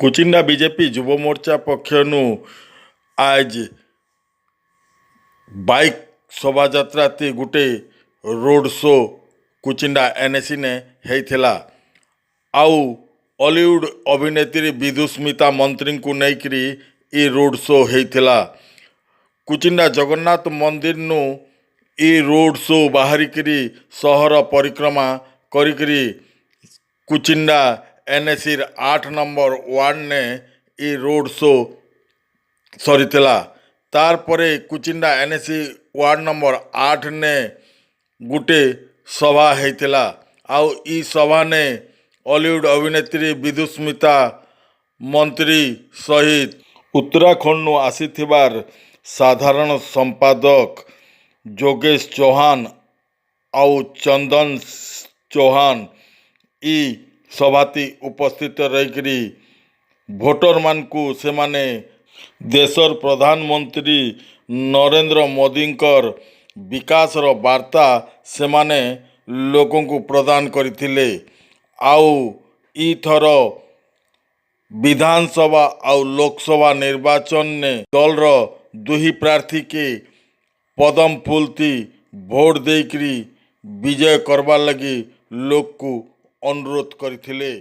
Kuchinda BJP ଯୁବ ମୋର୍ଚ୍ଚା ପକ୍ଷନୁ ଆଜ୍ bike ଶୋଭାଯାତ୍ରାତି ଗୁଟେ road show Kuchinda ଏନ୍ଏସିନେ ହେଇଥିଲା। ଆଉ ଅଲିଉଡ଼ ଅଭିନେତ୍ରୀ ବିଦୁସ୍ମିତା ମନ୍ତ୍ରୀଙ୍କୁ ନେଇକରି ଇ ରୋଡ଼ ଶୋ ହେଇଥିଲା। କୁଚିଣ୍ଡା ଜଗନ୍ନାଥ ମନ୍ଦିରନୁ ଇ ରୋଡ଼ ଶୋ ବାହାରିକିରି ସହର ପରିକ୍ରମା କରିକିରି କୁଚିଣ୍ଡା ଏନ୍ଏସିର 8 ନମ୍ବର ୱାର୍ଡ଼ନେ ଇ ରୋଡ଼ ଶୋ ସରିଥିଲା। ତାର୍ ପରେ କୁଚିଣ୍ଡା ଏନ୍ଏସି ୱାର୍ଡ଼ ନମ୍ବର 8ନେ ଗୁଟେ ସଭା ହେଇଥିଲା। ଆଉ ଇ ସଭାନେ ଅଲିଉଡ଼ ଅଭିନେତ୍ରୀ ବିଦୁସ୍ମିତା ମନ୍ତ୍ରୀ ସହିତ ଉତ୍ତରାଖଣ୍ଡନୁ ଆସିଥିବାର ସାଧାରଣ ସମ୍ପାଦକ ଯୋଗେଶ ଚୌହାନ ଆଉ ଚନ୍ଦନ ଚୌହାନ ଇ ସଭାତି ଉପସ୍ଥିତ ରହିକରି ଭୋଟରମାନଙ୍କୁ ସେମାନେ ଦେଶର ପ୍ରଧାନମନ୍ତ୍ରୀ ନରେନ୍ଦ୍ର ମୋଦିଙ୍କର ବିକାଶର ବାର୍ତ୍ତା ସେମାନେ ଲୋକଙ୍କୁ ପ୍ରଦାନ କରିଥିଲେ। ଆଉ ଇଥର ବିଧାନସଭା ଆଉ ଲୋକସଭା ନିର୍ବାଚନରେ ଦଳର ଦୁହି ପ୍ରାର୍ଥୀକେ ପଦମ ଫୁଲତି ଭୋଟ ଦେଇକରି ବିଜୟ କରବାର୍ ଲାଗି ଲୋକକୁ ଅନୁରୋଧ କରିଥିଲେ।